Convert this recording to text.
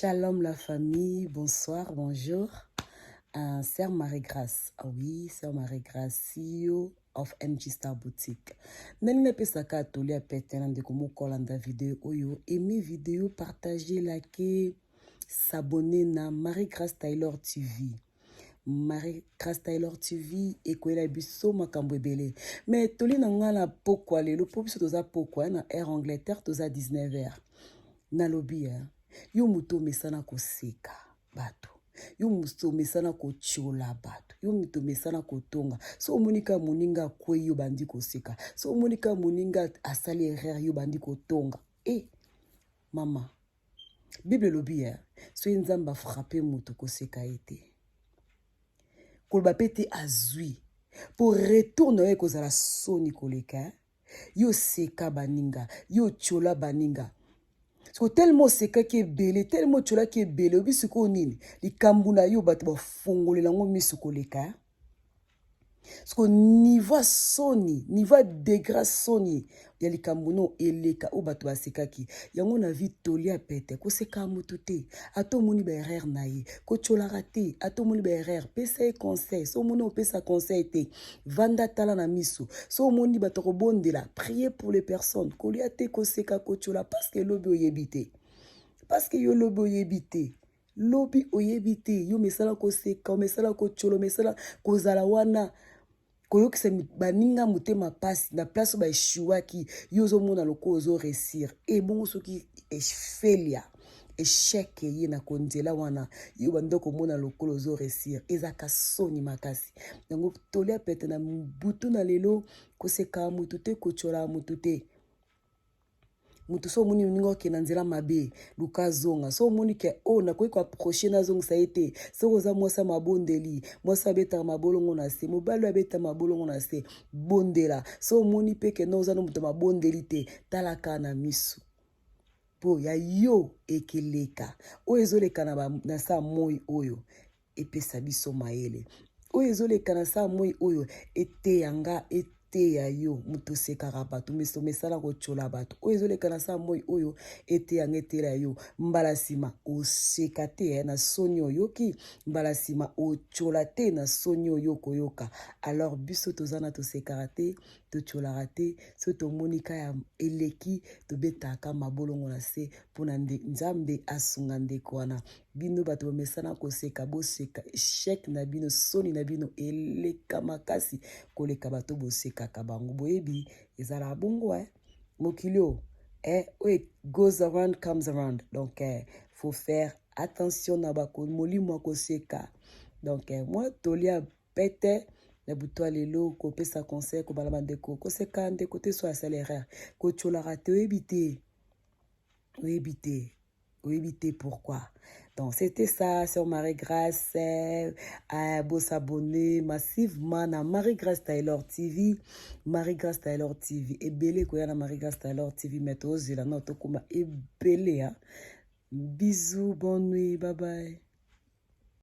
Shalom la famille, bonsoir, bonjour. Sœur Marie-Grâce, ah oui, Sœur Marie-Grâce, CEO of MG Star Boutique. Ndenge napesaka toli ya pete na ndeko moko olanda video oyo, aimez video, partagez, like, s'abonner na Marie-Grâce Taylor TV. Marie-Grâce Taylor TV ekoyela biso makambo ebele. Mais toli na nga na pokwa lelo, po biso toza pokwa na air Angleterre, toza 19h. Nalobi ya yo moto omesana koseka bato, yo moto omesana kotiola bato, yo moto omesana kotonga. So omoni kaka moninga akwei, yo bandi koseka. So omoni kaka moninga asali erreur, yo bandi kotonga. E mama, Bible elobi ya soki Nzambe afrappe moto, koseka ye te, koloba mpe te azwi, po retour na yo ekozala soni koleka. Yo seka baninga, yo tiola baninga, siko telema osekaki ebele, telema otiolaki ebele, oyebi sikoyo nini likambo na yo, bato bafongolela yango miso koleka. Siko niveau ya soni, niveau ya degré soni ya likambo no eleka oyo bato basekaki yango. Na vie, tolia pete, koseka motu te ata omoni baerreur na ye, kotiolaka te ata omoni baerreur, pesa ye conseil. So omoni opesa conseil te, vanda, tala na miso. So omoni bato kobondela, prier pour les personnes. Kolia te koseka, kotiola, parce que lobi oyebi te, parce que yo lobi oyebi te, lobi oyebi te. Yo mesala koseka, omesala kotiola, omesala kozala wana koyokisa baninga motema mpasi na place oyo baeshuwaki. Yo ozomona lokola ozoréussir, ebongo soki failure, échec ye na konzela wana, yo banda komona lokola ozoréussir, ezaka soni makasi. Yango tolia pete na butu na lelo: koseka motu te, kotiola motu te. Moto so omoni moninga okende na nzela mabe, luka azonga. So omoni ke oyo oh, nakoki koapprocher, nazongisa ye te. Soki oza mwasi ya mabondeli, mwasi abetaka mabolongo na se, mobali oyo abeta mabolongo na se, bondela. So omoni mpe ke no oza no moto mabondeli te, talaka na miso mpo ya yo ekeleka. Oyo ezoleka na sa moi oyo epesa biso mayele, oyo ezoleka na sa moi oyo eteya nga, eteya yo. Moto osekaka bato, miso mesala kotiola bato, oyo ezoleka na sa moi oyo eteya nga, etela yo. Mbala nsima oseka te na soni oyoki, mbala nsima otiola te na soni oyo okoyoka. Alors biso toza na tosekaka te, totiolaka te. So tomoni ka ya eleki, tobetaka mabolongo na se mpona Nzambe asunga ndeko wana. Bino bato bamesana koseka, boseka, échec na bino, soni na bino eleka makasi koleka bato bosekaka bango. Boyebi ezalaka bongo, eh? Mokili oyo, eh, oyo goes around comes around. Donc faut faire attention na molimo ya koseka. Donc moi, tolia pete na butu ya lelo, kopesa conseil, kobala bandeko: koseka ndeko te so asala erreur, kotiolaka te. Oyebi te, oyebi te, oyebi te pourquoi. Donc c'était ça sur Marie-Grâce. Beau s'abonner massivement na Marie-Grâce Taylor TV, Marie-Grâce Taylor TV. Ebele koya na Marie-Grâce Taylor TV, mais tozela na tokoma ebele. Bisous, bonne nuit, bye bye.